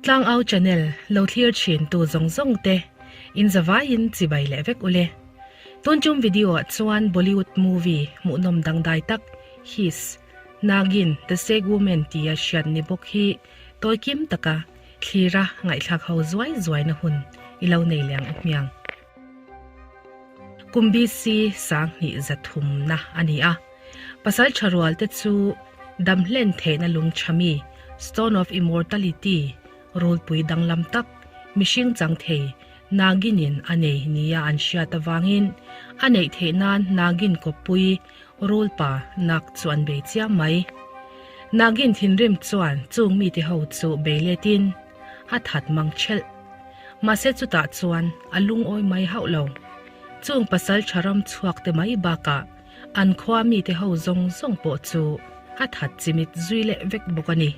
Tlangau channel lo thlir thin tu zawng zawng te in zavaiin chibai leh vek ule. Tun tum video ah chuan Bollywood movie hmuhnawm dangdai tak His, Nagin, The Seg Woman tia hriat ni bawk hi tawi kim taka thlira ngaihthlak ho zuai zuaina hun i lo nei leh ang u hmiang. Kum BC 2000 thumna a ni a. Pasal tha rual te chu damhlen theihna lung tha mi, Stone of Immortality, rulpui danglam tak, mihring chang thei, Nagin-in a nei nia an hriat avangin a neih theih nan Nagin kawppui rulpa nak chu an bei chiam mai. Nagin thinrim chuan chung mite ho chu bei letin a that mang thelh. Mahse chutah chuan a lungawi mai hauh lo. Chung pasal tha ram chhuak te mai bakah an khua mite ho zawng zawng pawh chu a that chimit zui leh vek bawk a ni.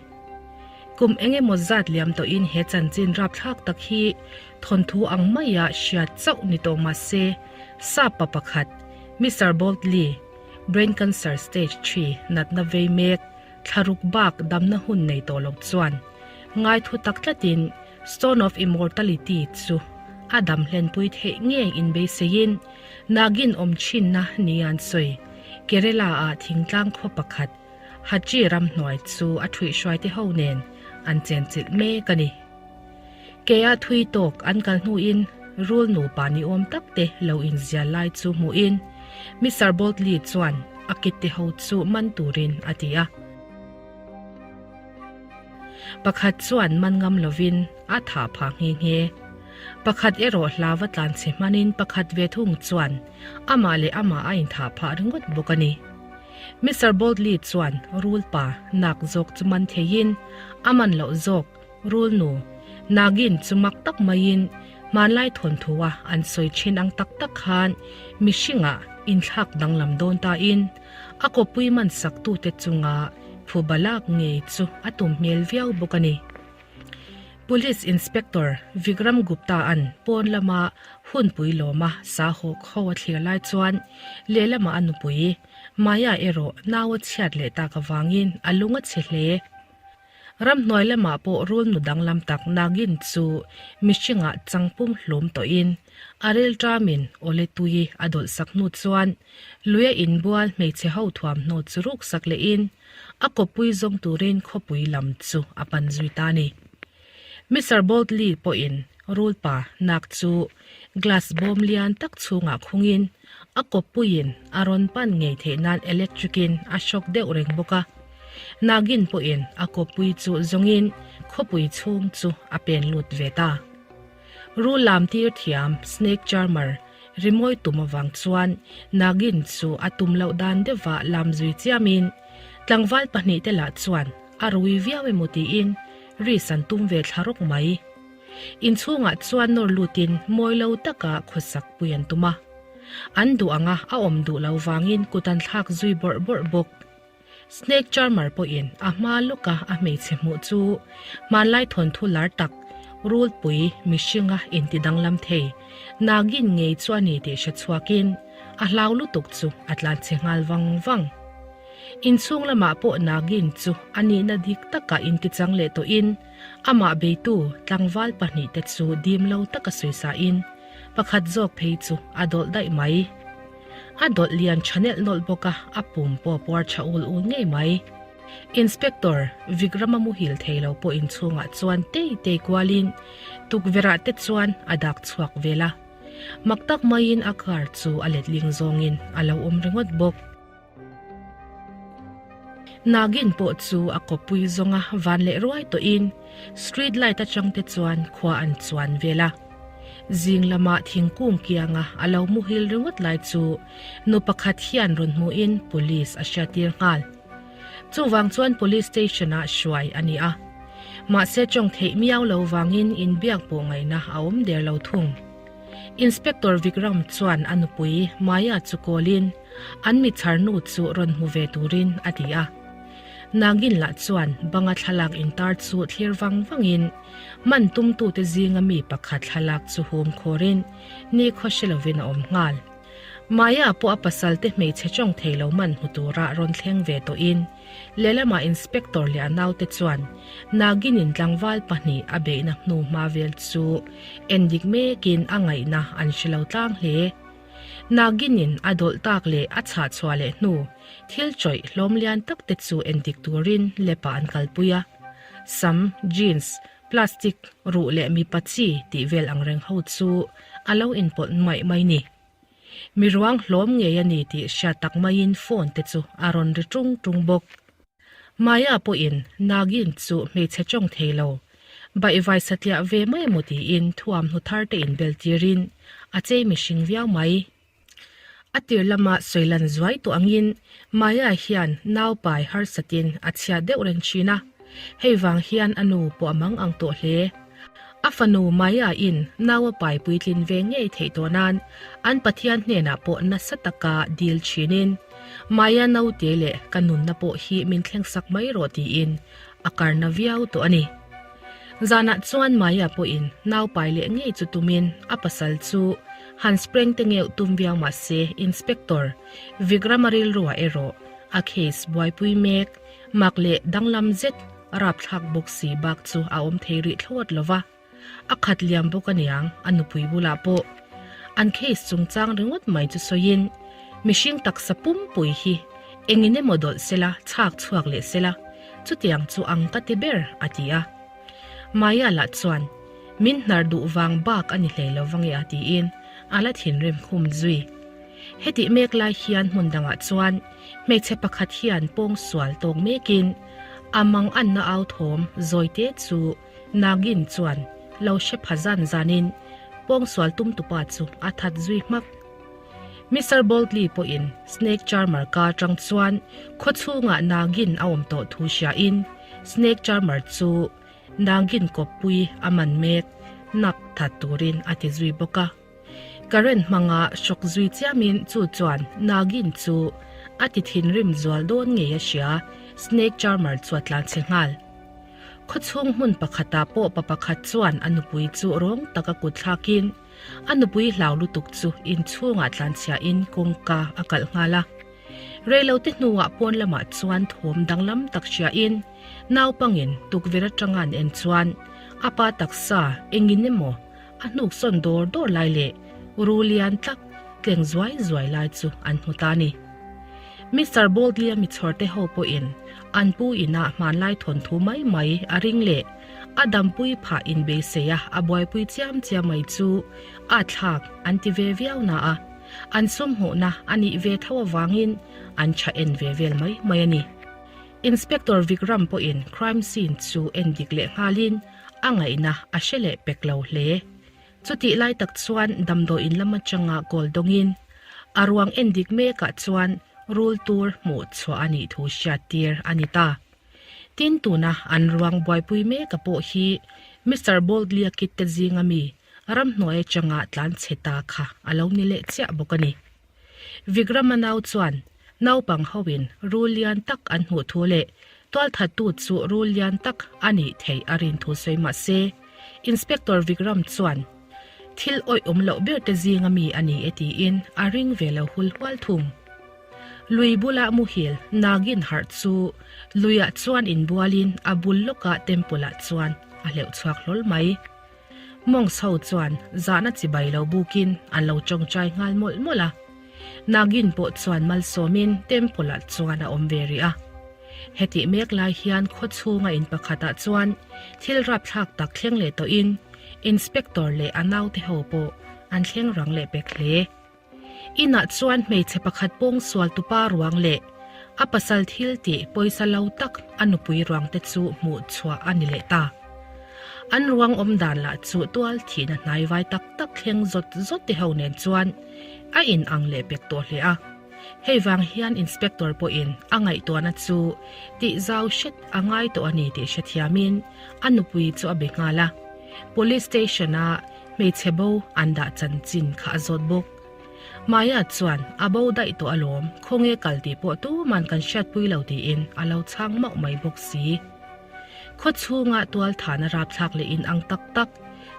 Kum eng emaw zat liam tawhin he chanchin rapthlak tak hi thawnthu ang maia hriat chauh ni tawh mahse sap pa pakhat Mister Boldly, brain cancer stage three natna vei mek, Thlaruk bak damna hun nei tawh lo chuan ngaithu tak tlatin Stone of Immortality chu a dam hlenpui theih ngei inbeiseiin Nagin awm thinna nia an sawi. Kerala-ah thingtlang khaw pakhat Hachi ramhnuai chu a thuihhruaite ho nen an chenchilh mek a ni. Kea thui tawk an kal hnuin rul nupa ni awm tak te lo inzial lai chu hmuhin Mister Boldly chuan a kit te ho chu man turin a ti a. Pakhat chuan man ngam lovin a thah phah nghe nghe. Pakhat erawh hlau a tlan chhe hmanin pakhat ve thung chuan amah leh amah a inthah phah ringawt bawk a ni. Mister Boldly chuan rul pa nak zawk chu man theiin a man loh zawk Rul nu, Nagin chu mak tak maiin hmanlai thawnthu-a an sawi thin ang tak tak khan mihringah inthlak danglam dawn tain a kawpui man saktute chunga phuba lak ngei chu a tum hmel viau bawk a ni. Police Inspector Vikram Gupta-a'n pawn lama hunpui lawma sa hawk ho a thlir lai chuan lehlamah a nupui Maya erawh nau a chhiat leh tak avangin a lung a chhe hle. Ramhnuai lamah pawh rul nu danglam tak Nagin chu mihringah changpum hlum tawhin a rilṭamin awle tui a dawlh sak hnu chuan lui a inbual hmeichhe ho thuamhnaw chu ruk sak lehin a kawppui zawng turin khawpui lam chu a pan zui ta a ni. Mister Boldly pawhin rul pa nak chu glass bawm lian tak chhungah khungin a kawppuiin a rawn pan ngei theih nan electric in a shock deuh reng bawk a. Nagin pawhin a kawppui chu zawngin khawpui chhung chu a pen lut ve ta. Rul lam tir thiam snake charmer rimawi tum avang chuan Nagin chu a tum loh dan deuhva lam zui chiamin tlangval pahnihte lah chuan a rui viau emaw tiin ris an tum ve thla rawk mai. Inchhungah chuan nawr lutin mawi lo taka khawsak pui an tum a. An duh anga a awm duh lo vangin kut an thlak zui bawrh bawrh bawk. Snake charmer pawhin a hma lawka a hmeichhe hmuh chu hmanlai thawnthu lar tak rulpui mihringa inti danglam thei Nagin ngei chu a ni tih hre chhuakin a hlau lutuk chu a tlanchhe nghal vang vang. Inchhung lamah pawh Nagin chu a nihna dik taka intichang leh tawhin amah beitu tlangval pahnihte chu dim lo taka sawisain pakhat zawk phei chu a dawlh daih mai. A dawlh lian tha nelh nawlh bawk a, a pum pawh a puar tha ul ul ngei mai. Inspector Vikrama muhil thei lo pawh inchhungah chuan tei tei kualin tukverhah te chuan a dak chhuak vel a. Mak tak maiin a car chu a letling zawngin a lo awm ringawt bawk. Nagin pawh chu a kawppui zawnga van leh ruai tawhin street light atang te chuan khua an chuan vel a. Zing lama thingkung kianga a lo muhil ringawt lai chu nu pakhat hian rawn hmuhin police a hriattir nghal. Chuvang chuan police station ah hruai a ni a. Mahse tawng theih miau lo vangin inbiak pawh ngaihna a awm der lo thung. Inspector Vikram chuan a nupui Maya chu kawlin an michhar nu chu rawn hmu ve turin a ti a. Nagin lah chuan banga thlalak intar chu thlir vang vangin man tumtute zinga mi pakhat thlalak chu hum khawrin nikhaw hre lovin a awm nghal. Maya pawh a pasalte hmeichhe tawng thei lo man hmu tura rawn thleng ve tawhin. Lehlamah Inspector leh a naute chuan Naginin tlangval pahnih a beihna hnu hma vel chu endik mekin a ngaihna an hre lo tlang hle. Naginin a dawlh tak leh a chhah chhuah leh hnu thil chawih hlawm lian tak te chu endik turin lepa an kalpui a. Sam, jeans, plastic, ruh leh mipa chi tih vel angreng ho chu a lo inpawlh nuaih mai ni. Mi ruang hlawm ngei a ni tih hriat tak maiin phone te chu a rawn ri tung tung bawk. Maya pawhin Nagin chu hmeichhe tawng thei lo, baihvai satliah ve mai emaw tiin thuamhnu thar te inbel tirin a chei mihring viau mai. A tir lama sawilan zuai tawh angin Maya hian naupai harsatin a chhiat deuh reng thin a, hei vang hian a nu pawh a mang ang tawh hle. A fanu Maya-in nau a pai puitlin ve ngei theih tawh nan an Pathian hnenah pawh nasa taka dil thinin, Maya naute leh ka nunna pawh hi min thlengsak mai rawh tiin a karna viau tawh a ni. Zanah chuan Maya pawhin nau pai leh ngei chu tumin a pasal chu han spreng te ngeuh tum viau mah se Inspector Vikrama rilruah erawh a case buaipui mek mak leh danglam zet rapthlak bawk si bak chu a awm thei rih thlawt lo va, a khat liam bawk aniang a nupui bulah pawh. An case chungchang ringawt mai chu sawiin, mihring taksa pumpui hi engin emaw dawlh sela chhak chhuak leh sela, chutiang chu ang ka ti ber a ti a. Maya lah chuan, Min hnar duh vang bak a ni hlei lo vange a tiin a la thinrim khum zui. Hetih mek lai hian hmun dangah chuan hmeichhe pakhat hian pawngsual tawk mekin a mang anna au thawm zawite chu Nagin chuan lo hre pha zan zanin pawngsual tumtupa chu a that zui hmak. Mister Boldly pawhin Snake Charmer ka atang chuan khawchhungah Nagin a awm tawh thu hriain Snake Charmer chu Nagin kawppui a man mek nak that turin a ti zui bawk a. Current hmanga hrawk zui chiamin chu chuan Nagin chu a ti thinrim zual dawn ngei a hria, Snake Charmer chu a tlan chhe nghal. Khawchhung hmun pakhatah pawh pa pakhat chuan a nupui chu rawng taka kut thlakin a nupui hlau lutuk chu inchhungah tlanchhiahin kawngka a kalh nghal a. Reilote hnuah pawn lamah chuan thawm danglam tak hriain naupangin tukverh atanga an en chuan a pa taksa engin emaw a hnuk sawn dawr dawr lai leh ru lian tlak tleng zuai zuai lai chu an hmu ta a ni. Mister Boldly-a mi chhawrte ho pawhin an pu inah hmanlai thawnthu mai mai a ring leh a dampui phah inbeisei a a buaipui chiam chiam mai chu a thlak an ti ve viau na a, an sum hmuhna a nih ve tho avangin an tha en ve vel mai mai a ni. Inspector Vikram pawhin crime scene chu en dik leh nghalin a ngaihna a hre leh pek lo hle. Chutih lai tak chuan damdawiin lam atanga kawl dawngin a ruang en dik mekah chuan rul tur hmuh chhuah a nih thu hriat tir a ni ta. Tin tuna an ruang buaipui meka pawh hi Mister Boldly-a kit te zinga mi ramhnuai atanga tlan chhe ta kha a lo ni leh chiah bawk a ni. Vikrama nau chuan naupang hoin rul lian tak an hmuh thu leh tualthattu chu rul lian tak a nih theih a rin thu sawi mah se, Inspector Vikram chuan thil awih awm loh ber te zinga mi a ni e tiin a ring ve lo hul hual thung. Lui bula muhil Nagin harh chu luiah chuan inbualin a bul lawkah temple ah chuan a hleuh chhuak hlawl mai. Monks ho chuan zahna chibai lo bukin an lo tawngtai nghal mawlh mawlh a. Nagin pawh chuan malsawmin temple ah chuan a awm ve rih a. Hetih mek lai hian khaw chhunga in pakhatah chuan thil rapthlak tak thleng leh tawhin Inspector leh a naute ho pawh an thleng rang leh pek hle. Inah chuan hmeichhe pakhat pawngsual tupa ruang leh a pasal thil tih pawisa lo tak a nupui ruang te chu hmuh chhuah a ni leh ta. An ruang awm dan lah chu tual thihna hnaivai tak tak thleng zawt zawt te ho nen chuan a in ang leh pek tawh hle a. Hei vang hian Inspector pawhin a ngaihtuahna chu tih zau hret a ngai tawh a ni tih hrethiamin a nupui chu a be nghal a. Police Station-a Hmeichhe bo an dah chanchin kha a zawt bawk. Maya chuan a bo daih tawh alawm, khawnge kal tih pawh tuman kan hriatpui lo tiin a lo chhang mauh mai bawk si. Khaw chhunga tualthana rapthlak leh in ang tak tak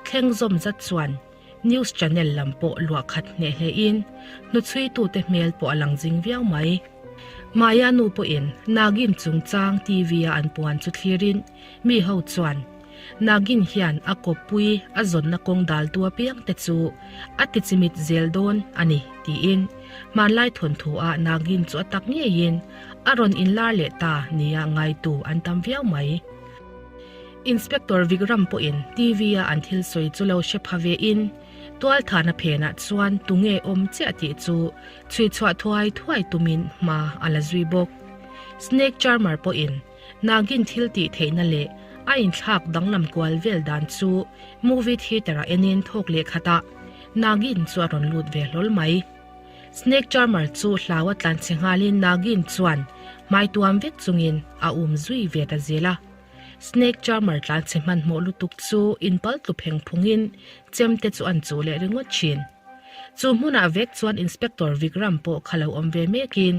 thleng zawm zat chuan news channel lam pawh luah khat hneh hlehin hnuchhuitute hmel pawh a lang zing viau mai. Maya nu pawhin Nagin chungchang TV-a an puan chu thlirin mi ho chuan Nagin hian a kawppui a zawnna kawng daltu apiang te chu a ti chimit zel dawn a ni tiin hmanlai thawnthu ah Nagin chu a tak ngeiin a rawn inlar leh ta nia ngaitu an tam viau mai. Inspector Vikram pawhin TV-a an thil sawi chu lo hre pha vein tualthahna phenah chuan tunge awm chiah tih chu chhui chhuah thuai thuai tumin hma a la zui bawk. Snake Charmer pawhin Nagin thil tih theihna leh a inthlak danglam kual vel dan chu movie theatre-ah enin thawk leh khatah Nagin chu a rawn lut ve hlawl mai. Snake Charmer chu hlau a tlanchhe nghalin Nagin chuan hmai tuam vek chungin a um zui ve ta zel a. Snake Charmer tlanchhe hmanhmawh lutuk chu inpal tlu pheng phungin chemte chu an chuh leh ringawt thin. Chu hmunah vek chuan Inspector Vikram pawh kha lo awm ve mekin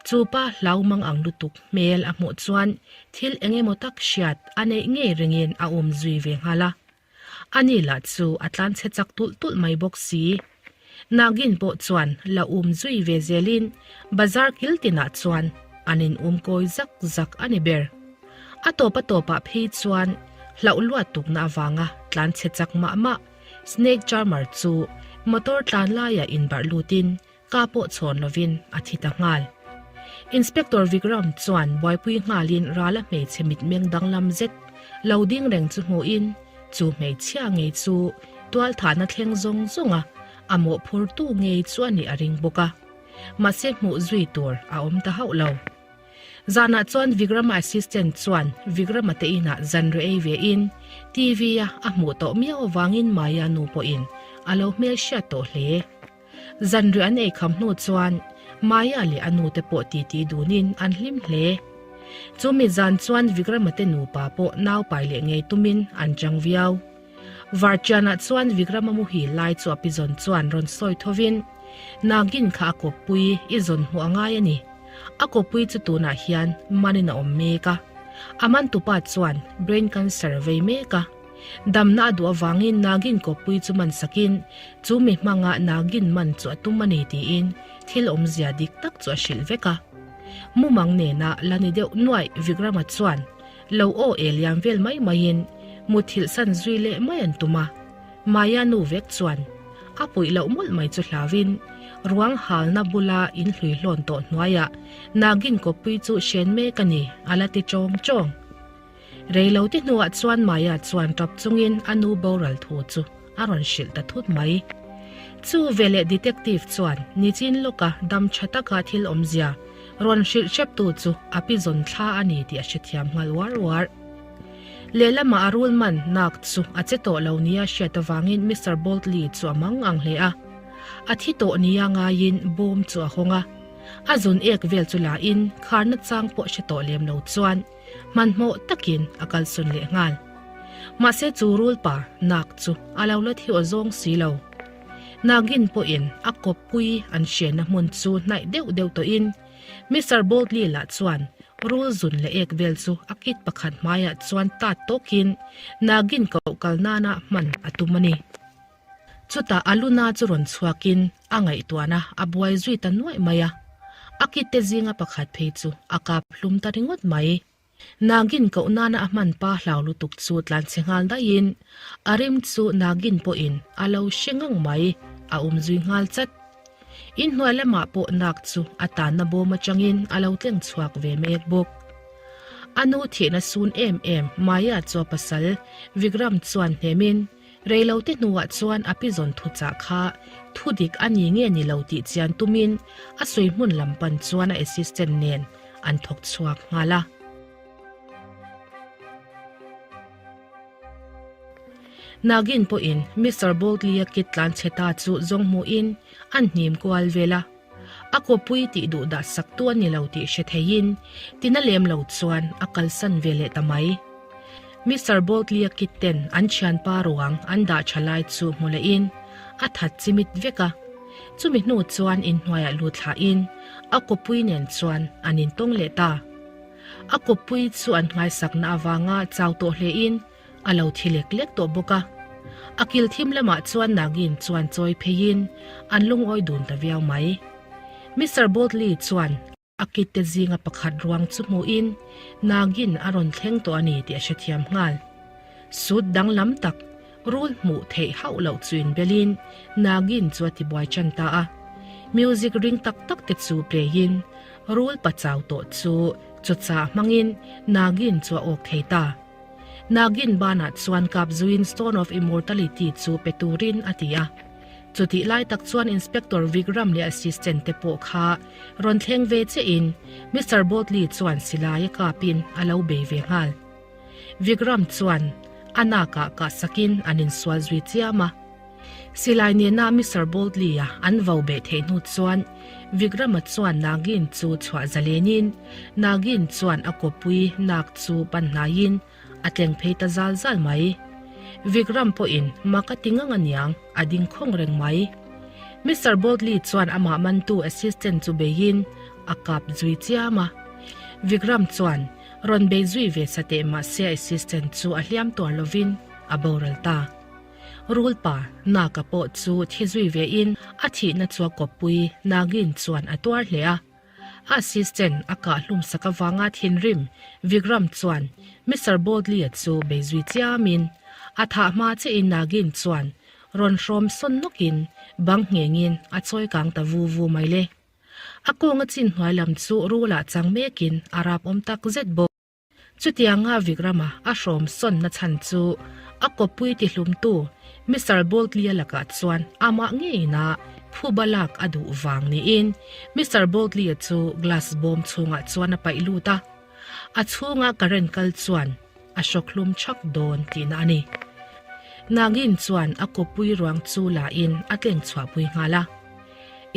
chu pa hlau mang ang lutuk hmel a hmuh chuan thil eng emaw tak hriat a neih ngei ringin a um zui ve nghal a. Ani lah chu a tlanchhe chak tulh tulh mai bawk si. Nagin pawh chuan la um zui ve zelin bazar kil tinah chuan an in um kawi zak zak a ni ber. A tawp a tawpah phei chuan hlauh luat tukna avanga tlanchhe chak mah mah Snake Charmer chu motor tlan laiah inbarh lutin ka pawh chhawn lovin a thi ta nghal. Inspector Vikram chuan buaipui nghalin rala hmeichhe mitmeng danglam zet lo ding reng chu hmuhin chu hmeichhia ngei chu tualthahna thleng zawng zawnga a mawhphurtu ngei chu a nih a ring bawk a. Mahse hmuh zui tur a awm ta hauh lo. Zanah chuan Vikrama assistant chuan Vikrama te inah zanre ei ve in TV a a hmuh tawh miau avangin Maya nu pawhin a lo hmel hriat tawh hle. Zanre an ei kham hnu chuan Maya leh a nu te pawh titi dunin an hlim hle. Chumi zan chuan Vikrama te nupa pawh nau pai leh ngei tumin an chang viau. Varchianah chuan Vikrama muhil lai chu a pi zawn chuan rawn sawi thovin, Nagin kha a kawppui i zawn hmuh a ngai a ni. A kawppui chu tunah hian manin a awm mek a. A mantupa chuan brain cancer a vei mek a. Damna a duh avangin Nagin kawppui chu man sakin chu mi hmanga Nagin man chu a tum a ni tiin thil awmzia dik tak chu a hrilh vek a. Mumang nena la ni deuh nuaih Vikrama chuan Lo aw e liam vel mai maiin muthilh san zui leh mai an tum a, Maya nu vek chuan a puih loh mawlh mai chu hlauin ruang halna bula in hlui hlawn tawh hnuaiah Nagin kawppui chu hren mek a ni a la ti chawng chawng. Reilo te hnuah chuan Maya chuan tap chungin a nu boral thu chu a rawn hrilh ta thut mai. Chu veleh detective chuan nichin lawka dam tha taka thil awmzia rawn hrilh hreptu chu a pi zawn thla a ni tih a hrethiam nghal uar uar. Lehlamah a rul man nak chu a che tawh lo nia hriat avangin Mister Boldly chu a mang ang hle a. A thi tawh nia ngaiin bawm chu a hawng a. A zun ek vel chu la in kharna chang pawh hre tawh lem lo chuan hmanhmawh takin a kalsawn leh nghal. Mahse chu rul pa nak chu a lo la thi aw zawng si lo. Nagin pawhin a kawppui an hriatna hmun chu hnaih deuh deuh tawhin Mister Boldly lah chuan rul zun leh ek vel chu a kit pakhat hmaiah chuan tat tawkin Nagin koh kal nana hman a tum a ni. Chutah a luna chu rawn chhuakin a ngaihtuahna a buai zui ta nuaih mai a, a kit te zinga pakhat phei chu a kap hlum ta ringawt mai. Nagin koh nana a hman pa hlau lutuk chu tlanchhe nghal daihin a rim chu Nagin pawhin a lo hre ngang mai, a awm zui nghal chat. Inhnuai lamah pawh nak chu a tanna bawm atangin a lo tleng chhuak ve mek bawk. A nu thihna sun em em Maya chu a pasal Vikram chuan hnemin Reilote hnuah chuan a pi zawn thuchah kha thu dik a ni nge ni lo tih chian tumin a sawi hmun lam pan chuan a assistant nen an thawk chhuak nghal a. Nagin pawhin Mister Boldly-a kit tlan chhe ta chu zawng hmuhin an hnim kual vel a. A kawpui tih duh dah sak tu a ni lo tih hre theiin tina lem lo chuan a kalsan ve leh ta mai. Mister Boldly-a kit ten an thianpa ruang an dah tha lai chu hmu lehin a that chimit vek a. Chumi hnu chuan inhnuaiah lut thlahin a kawpui nen chuan an intawng leh ta. A kawpui chu an nghaisakna avanga chau tawh hlein A lo thi lek lek tawh bawk a. A kil thim lamah chuan Nagin chuan chawi pheiin an lungawi dun ta viau mai. Mister Boldly chuan. A kitte zinga pakhat ruang chu hmuhin Nagin a rawn thleng tawh a ni tih a hrethiam nghal. Sut danglam tak, rul hmuh theih hauh loh chu inbelin Nagin chu a tibuai tan ta a. Music ring tak tak te chu play in rul pachau tawh chu chawchah hmangin Nagin chu a awk thei ta. Nagin banah chuan kap zuiin Stone of Immortality chu pe turin a ti a. Chutih lai tak chuan Inspector Vikram leh assistant te pawh kha rawn thleng ve chiahin Mister Botley chuan silai a kapin a lo bei ve nghal. Vikram chuan a nakah kah sakin an insual zui chiam a. Silai nena Mister Boldly-a an vo beh theih hnu chuan Vikrama chuan Nagin chu chhuah zalenin Nagin chuan a kawpui nak chu pan hnaiin a tleng phei ta zal zal mai. Vikram pawhin mak a ti ngang aniang a ding khawng reng mai. Mister Boldly chuan amah mantu assistant chu beiin a kap zui chiam a. Vikram chuan rawn bei zui ve sateh mahse assistant chu a hliam tuar lovin a boral ta. Rulpa, Naka pawh chu thi zui ve in a thihna chu a kawppui Nagin chuan a tuar hle a. A assistant a kah hlum sak avanga thinrim Vikram chuan Mister Boldly-a chu bei zui chiam in a thah hma che in Nagin chuan rawn hrawm sawn nawk in bang ngheng in a chawi kang ta vu vu mai le. A kawnga chin hnuai lam chu Rula chang mek in a rap awm tak zet bawk. Chutianga Vikrama a hrawm sawnna chhan chu a kawppui tihlumtu Mister Boldly-a lakah chuan amah ngeina phuba lak a duh vang niin Mister Boldly-a chu glass bawm chhungah chuan a paih lut a, a chhunga current kal chuan a hrawkhlum chhak dawn tihna a ni. Nagin chuan a kawppui ruang chu la in a tleng chhuahpui nghal a.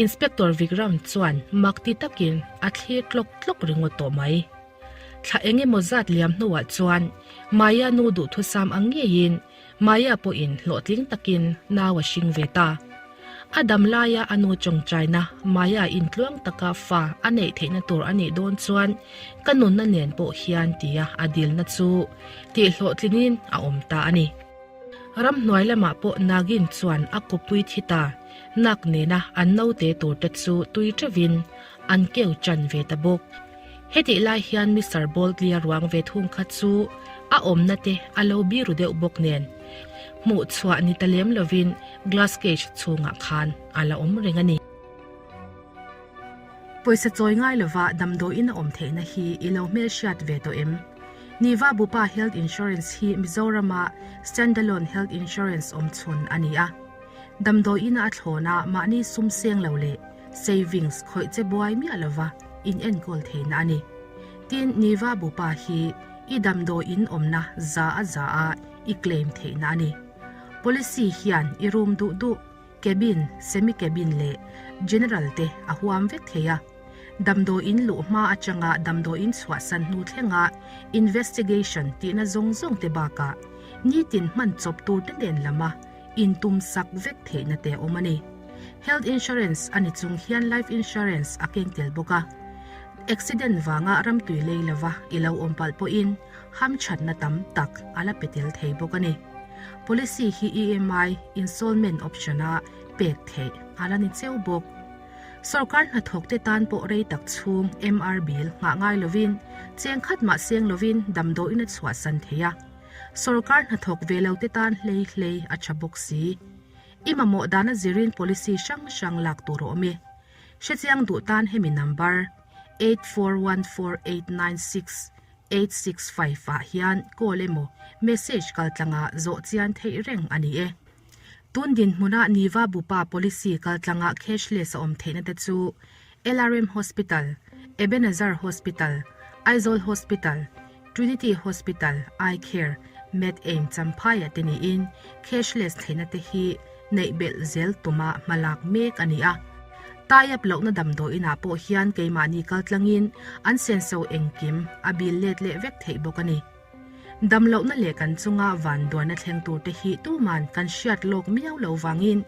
Inspector Vikram chuan mak ti takin a thlir tlawk tlawk ringawt tawh mai. Thla eng emaw zat liam hnuah chuan Maya nu duhthusam ang ngeiin Maya pawhin hlawhtling takin nau a hring ve ta. A dam laia a nu tawngtaina Maya intluang taka fa a neih theihna tur a nih dawn chuan ka nunna nen pawh hian tia a dilna chu tihhlawhtlinin a awm ta a ni. Ramhnuai lamah pawh Nagin chuan a kawppui thi ta nak nena an naute turte chu tui teuhin an keu tan ve ta bawk. Hetih lai hian Mister Boldly-a ruang ve thung kha chu a awmna te a lo biru deuh bawk nen hmuh chhuah ni ta lem lovin glass cage chhungah khan a la awm reng a ni. Pawisa chawi ngai lova damdawiin a awm theihna hi i lo hmelhriat ve tawh em? Niva Bupa Health Insurance hi Mizorama standalone health insurance awm chhun a ni a. Damdawiin a thlawn a mahni sum seng lo leh savings khawih che buai miah lova in enkawl theihna a ni. Tin, Niva Bupa hi i damdawiin awmna za a za a i claim theihna a ni. Policy hian i room duh duh, cabin, semi cabin leh general te a huam vek thei a. Damdawiin luh hma atanga damdawiin chhuahsan hnu thlenga investigation tihna zawng zawng te bakah nitin hman chawp tur te nen lama intum sak vek theihna te a awm a ni. Health insurance a ni chung hian life insurance a keng tel bawk a. Accident vanga ramtui lei lova i lo awm palh pawhin hamthatna tam tak a la pe tel thei bawk a ni. Policy hi EMI installment option a pek theih a la ni cheu bawk. Sorkar hnathawk te tan pawh rei tak chhung MR bill nghah ngai lovin cheng khat mah seng lovin damdawiin a chhuahsan thei a. Sorkar hnathawk ve lo te tan hlei hlei a tha bawk si. I mamawh dana zirin policy hrang hrang lak tur a awm e. Hrechiang duh tan hemi number, 8414896865 ah hian call emaw message kaltlanga zawh chian theih reng a ni e. Tun dinhmuna Niva Bupa policy kaltlanga cashless a awm theihna te chu LRM Hospital, Ebenezer Hospital, Aizawl Hospital, Trinity Hospital, Eye Care, Med Aim Champhai-ah te niin cashless theihna te hi neih belh zel tuma hmalak mek a ni a. Tie-up lohna damdawiinah pawh hian keimahni kaltlangin an senso engkim a bil let leh vek theih bawk a ni. Damlohna leh kan chunga vanduaina thleng turte hi tuman kan hriat lawk miau lo vangin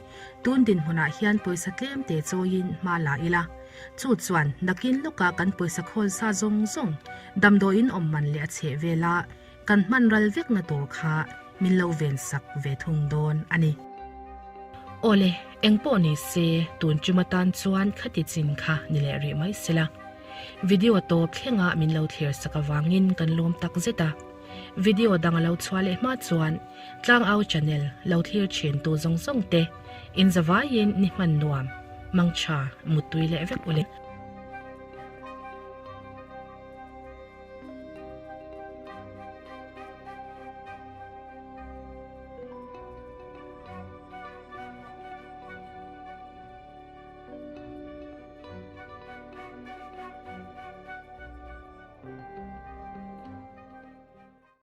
tun dinhmunah hian pawisa tlem te chawiin hma la ila. Chu chuan nakin lawka kan pawisa khawl sa zawng zawng damdawiin awm man leh a chheh vela kan hman ral vekna tur kha min lo ven sak ve thung dawn a ni. Awle, engpawh ni se tun tum atan chuan khati chin kha ni leh rih mai sela. Video tawp thlenga min lo thlir sak avangin kan lawm tak zet a. Video dang a lo chhuah leh hma chuan Tlangau channel lo thlir thin tu zawng zawng te inzavaiin ni hman nuam, mangtha, muttui leh vek ule.